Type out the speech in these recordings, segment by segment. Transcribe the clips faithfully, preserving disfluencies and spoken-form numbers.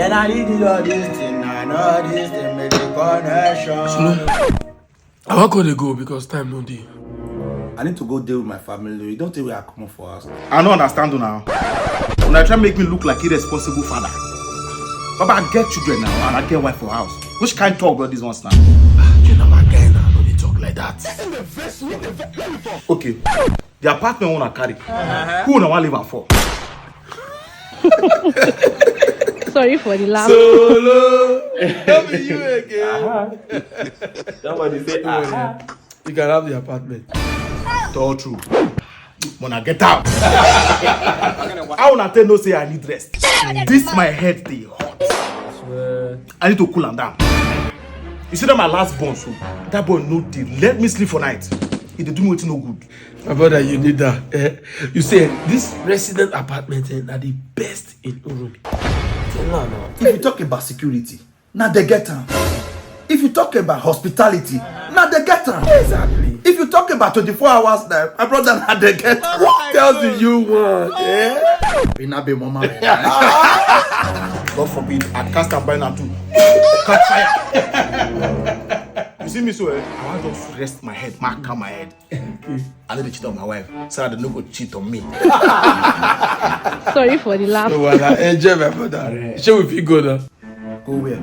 And I need all this thing, and all this thing make the connection. I wan go dey go because time no dey. I need to go deal with my family. You don't think we are coming for us? I don't understand you now. When I try make me look like irresponsible father. Baba, I get children now and I get wife for house. Which kind talk about this one now? You know my guy now, no dey talk like that. Okay, the apartment una carry. Who una wan leave am for? Sorry for the laugh. Solo, no be you again. Somebody say, ah. You can have the apartment. Tell true. Mona, get out. How una take know say I need rest? This my head dey hot. I need to cool am down. You see that my last born so, that boy no dey let me sleep for night. He dey do me wetin no good. My brother, you need that. Eh? You say this resident apartment eh, na the best in Urumi. Tell her now. If you talk about security, na dey get am. If you talk about hospitality, na dey get am. Exactly. If you talk about twenty-four hours now, my brother, na dey get am. What else do you want? Eh? Be na be mama. God forbid, I cast am by now too. Catch fire. You see me so, eh? I wan just rest my head, mark calm my head. I no dey cheat on my wife, so that they no go cheat on me. Sorry for the laugh. No, well, I enjoy my brother. Shey we fit go now? Go where?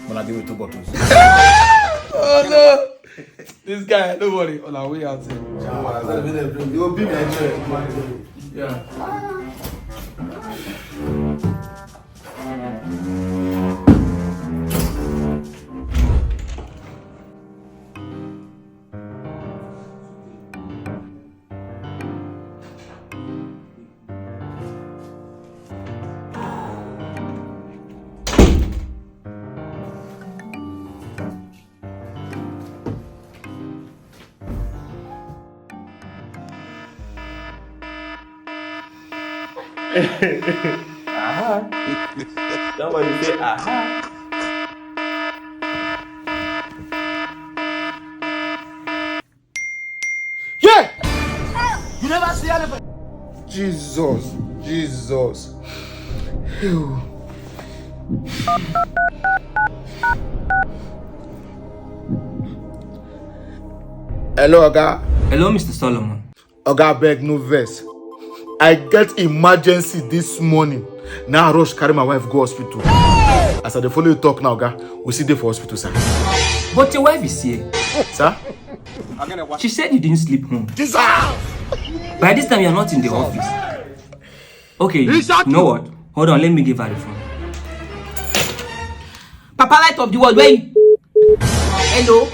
When I give you two bottles. Oh no! This guy, no worry, on our way out here. You go be my joy. Yeah. Aha. Somebody say, aha. Yeah! You never see anything. Jesus, Jesus. Ew. Hello, Oga. Hello, Mister Solomon. Oga, beg no vex. I get emergency this morning. Now I rush carry my wife go hospital. As I dey follow you talk now, Oga, we still dey for hospital, sir. But your wife is here. Sir? She said you didn't sleep home. By this time, you're not in the office. Okay, you know what? Hold on, let me give her the phone. Papa, light of the world, where you? Hello?